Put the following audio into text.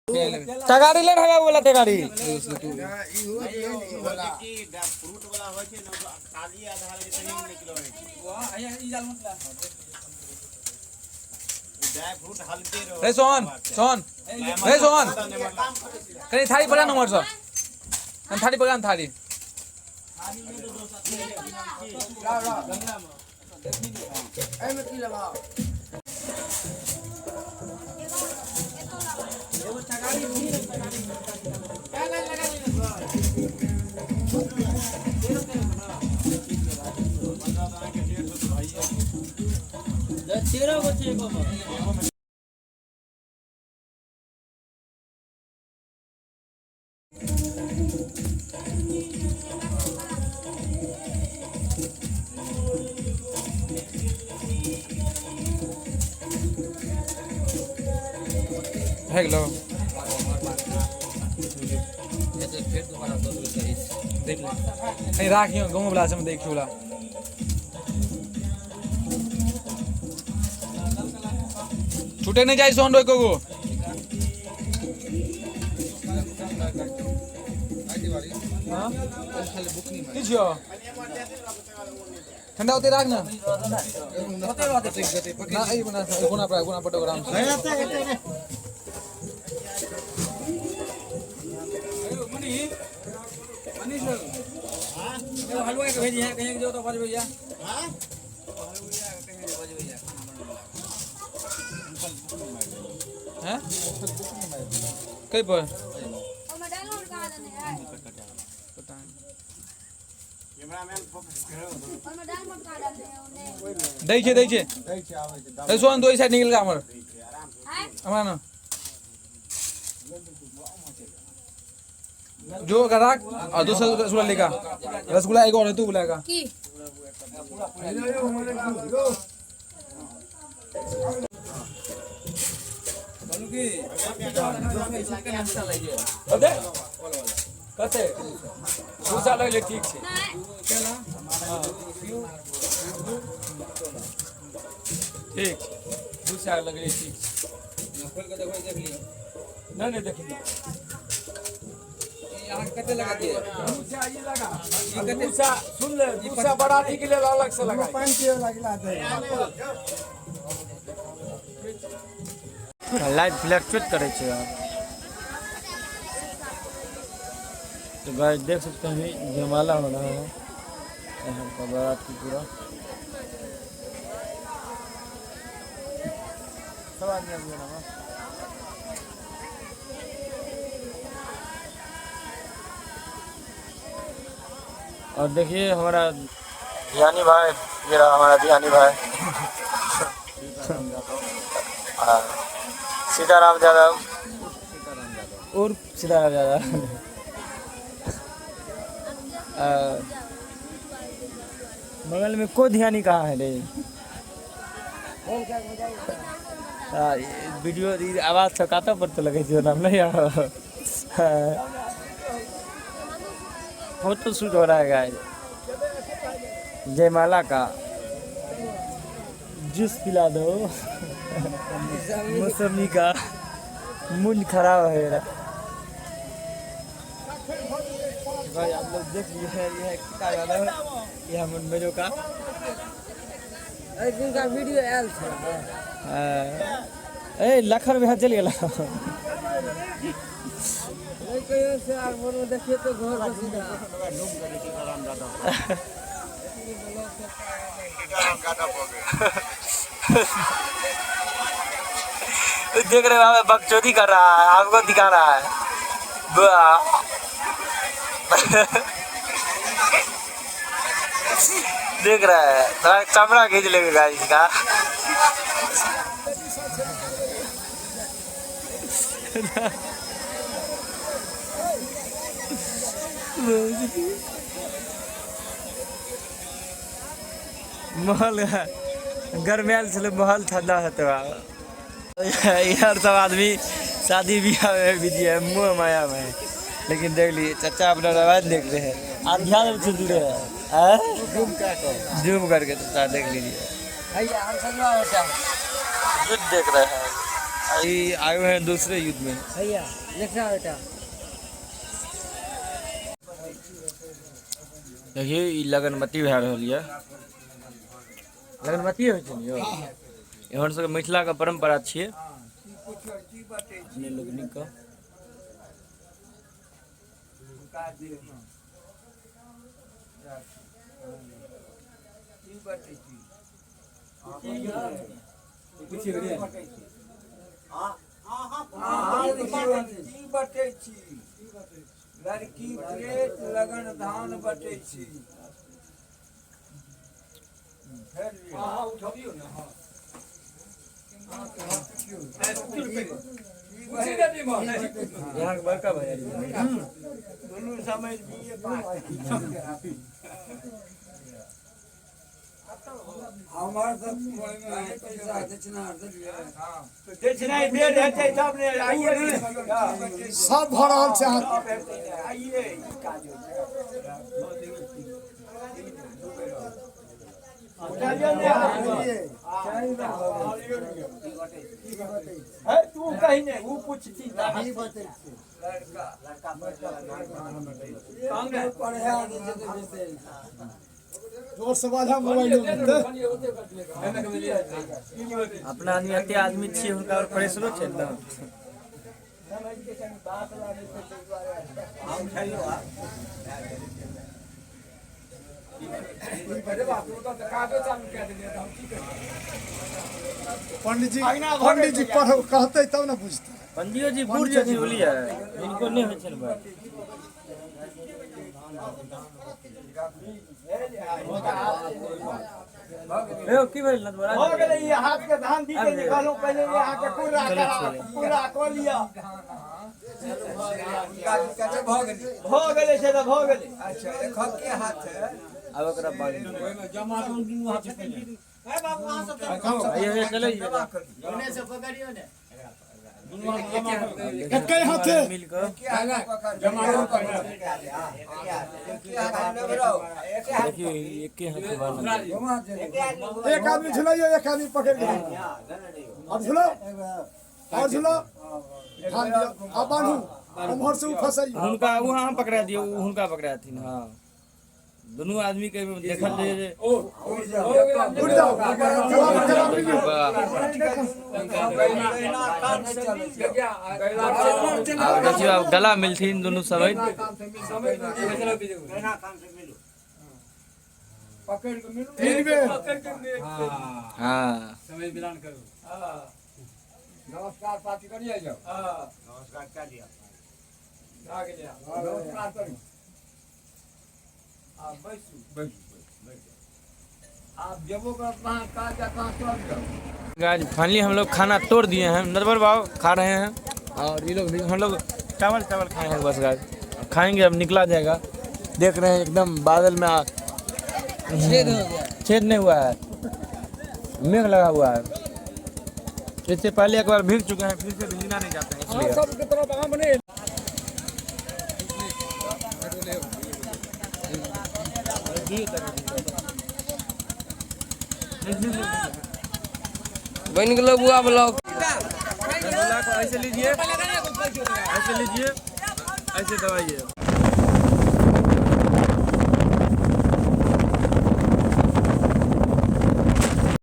तगारी ले ढगा वाला तगारी। फ्रूट वाला होइ छै ने, खाली आधार के तनी नीक रहै छै। ड्राई फ्रूट हल्के रहै। रे सोहन, सोहन रे सोहन, कनी थारी पकड़ा नंबर सँ, कनी थारी पकड़ा न थारी। भए गेलौ। देख ले, कहीं राखियो गाँव वाला से देखियो वाला। छूटे नहीं जाए सोन रोको को। हाँ? की छियो? ठंडा होते राख ना। ना, ई बना कोना पर, कोना पर आराम से। हलवाई के भेजी है कहीं जो तो बजबैया। हैं? कहीं पर? पता नहीं। दै छै, दै छै। ए सोहन, दो साइड निकल हमर हमरा ना जो राख और दूसरा रसगुल्ला लेगा। रसगुल्ला एक और है, तू बुलाएगा की कते कते दूसरा लगले ठीक छै। ठीक छै, दूसरा लगले ठीक छै। खोल के देखो, देख लियो। नहीं नहीं, देखिए। अहाँ कते लगा दिए? दूसरा ई लगा, दूसरा सुन ले, दूसरा बराती के लेल अलग से लगा। लाइट फ्लक्चुएट करै छै आब। तो गाइस देख सकते हैं, अभी जयमाला हो रहा है यहाँ का बारात की पूरा। सब आदमी आबि गेल हँ। और देखिए हमारा ध्यानी भाई, ये रहा हमारा ध्यानी भाई। हाँ, सीताराम यादव और सीताराम यादव। बगल में को ध्यानी कहाँ है रे? हाँ, ई वीडियो ई आवाज सब कतऽ पर तो लगै छै नाम नहीं। हाँ। फोटो शूट हो रहा है गाइस जयमाला का। जूस पिला दो मौसमी का, मूड खराब है मेरा। भाई आप लोग देख लिए हैं, ये है क्या यादव, ये हम मेजो का एक दिनका वीडियो आयल छै। हाँ। ए लखन भैया चल गेला। नहीं कहियो से आर मोन में देखिए तो घर पर सीधा। देख रहे हो, हमें बकचोदी कर रहा है, आपको दिखा रहा है बुआ। देख रहा है, थोड़ा चमड़ा खींच लेगा गाइस इसका। महल गरमायल छलै, महल ठंडा हेतै आब। यार सब आदमी शादी ब्याह में बिजी है, मोह माया में है। लेकिन देख लिए चाचा अपना मोबाइल देख रहे हैं, आप ध्यान से जुड़े हैं। जूम करके चाचा देख लीजिए, युद्ध देख रहे हैं। ये आए हुए हैं दूसरे युद्ध में। भैया देखना बेटा। देखिए ई लगनमती भए रहल यऽ। लगनमती होइ छै ने यौ? एहन सबके मिथिला के परंपरा छियै अपने लोकनिक के। की बटै छी? लड़की प्रेत लगन धान बटै छी। यहाँ के बड़का भैया। दुनू समझ बीए पास। हमार सब पैसा दक्षिणा दक्षिणा बेर हेतै तब ने आइए। सब भऽ रहल छै अहाँ। तब हेतै ने आइए ई काज होइ छै। उठलियै ने अहाँ? हे तू कही ने, ऊ पूछती। जोर से बाजा मोबाइल में। अपना आदमी एते आदमी छियै, हुनका और प्रेशरो छै ने। पंडित जी, पंडित जी पढ़ कहतै तब ने बुझतै। पंडियो जी बूढ़ छथिन, बुझलियै, हिनको नहि होइ छनि बात। यौ की भेल नटवरा? भऽ गेलै। ई हाथ के धान दी के निकालू पहिले। ई अहाँके पूरा करा पूरा कऽ लिअ। भऽ गेलै से तऽ भऽ गेलै। अच्छा देखो के हाथ है। आब ओकरा बांधि ये चलै। एके हाथे। मिल कऽ के हाथ पकड़ देखियौ, एके हाथे बान्हल। एक आदमी झुलाइयो, एक आदमी पकड़ के। अब झुलाओ और झुलाओ, धान दियौ, आब बान्हू, उम्हर से उ फसैयौ। हुनका ओ अहाँ पकड़ा दियौ, ओ हुनका पकड़ाथिन। हाँ, दुनू आदमी के देखल जे जे उठ जाओ, जवाब जवाब मिलियो। वाह। आब देखियौ, आब गला मिलथिन दुनू समेत। तीन बेर। हाँ। नमस्कार पाती करिए जाओ। नमस्कार कर लिया। नमस्कार करू। आ बैसू आप जेबो करत कहाँ काज आ कहाँ चल जाओ। गाइस फाइनली हम लोग खाना तोड़ दिए हैं। नटवर बाबू खा रहे हैं और ये लोग भी। हम लोग चावल चावल खाए हैं बस। गाइस खाएंगे, अब निकला जाएगा। देख रहे हैं एकदम बादल में छेद हो गया। छेद नहीं हुआ है, मेघ लगा हुआ है। इससे पहले एक बार भीग चुके हैं, फिर से भीगना नहीं चाहते हैं इसलिए। सबके तरफ आम नहीं। बन गेलो बुआ ब्लॉग। रसगुल्ला को ऐसे लीजिए, ऐसे लीजिए, ऐसे दबाइए।